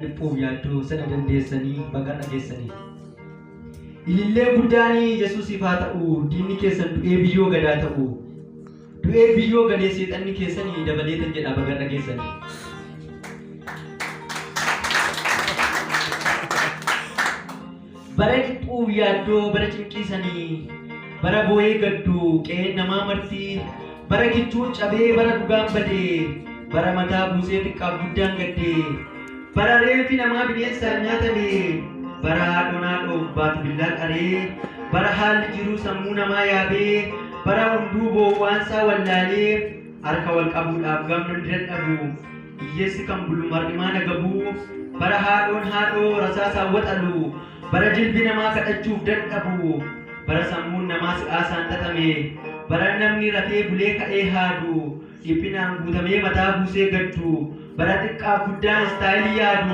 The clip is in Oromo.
Dhiphuuf yaaddoo sana dandeessanii baga dhageessanii. Ilillee guddaan Yesuusiif haa ta'u, diinni keessan du'ee biyyoo gadaa ta'u. Du'ee biyyoo galee seexanni keessanii dabaleetan jedha baga dhageessanii. Bara dhiphuuf yaaddoo bara cinqiisanii, bara boo'ee gaddu qe'een namaa marti, bara kichuun cabee bara dhugaan badee, bara mataa buusee xiqqaaf guddaan gaddee, bara reenfi namaa bineensaan nyaatame, bara haadhoon haadhoof baatu billaa qaree, bara haalli jiruu sammuu namaa yaabee, bara hunduu boo'waansaa wallaalee, harka wal qabuudhaaf gamni dadhabu, hiyyeessi kan bulu mar'imaa nagabuu, bara haadhoon haadhoo rasaasaan waxalu, bara jilbi namaa kadhachuuf dadhabu, bara sammuun namaa si'aasaan xaxame, bara namni rafee bulee ka'ee haadu, dhiphinaan guutamee mataa buusee gaddu, bara xiqqaaf guddaan istaayilii yaadu.